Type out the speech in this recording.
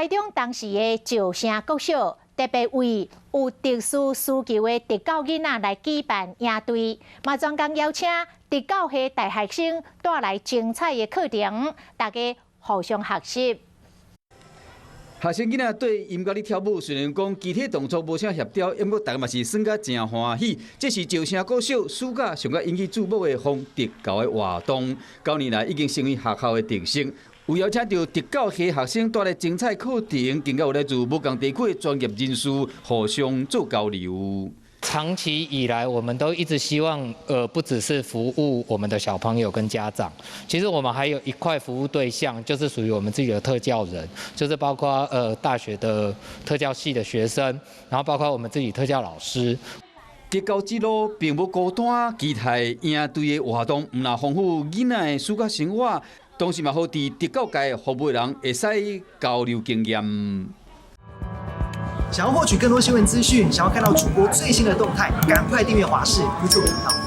台中當時的石城國小特別為有特殊需求的特教囡仔來舉辦營隊，嘛專工邀請特教系大學生帶來精彩的課程，大家互相學習。學生囡仔對音樂咧跳舞，雖然講肢體動作無啥協調，毋過大家嘛是耍甲誠歡喜。這是石城國小暑假上較引起注目的防特教的活動，9年來已經成為學校的特色。有邀請著特教系學生帶來精彩課程，更加有來自無仝地區的專業人士互相做交流。長期以來，我們都一直希望，不只是服務我們的小朋友跟家長，其實我們還有一塊服務對象，就是屬於我們自己的特教人，就是包括大學的特教系的學生，然後包括我們自己特教老師。特教之路並無孤單，期待營隊的活動，毋但豐富囡仔的暑假生活，同時嘛予佇特教界服務的人會使交流經驗。想要獲取更多新聞資訊，想要看到主播最新的動態，趕快訂閱華視 YouTube 頻道。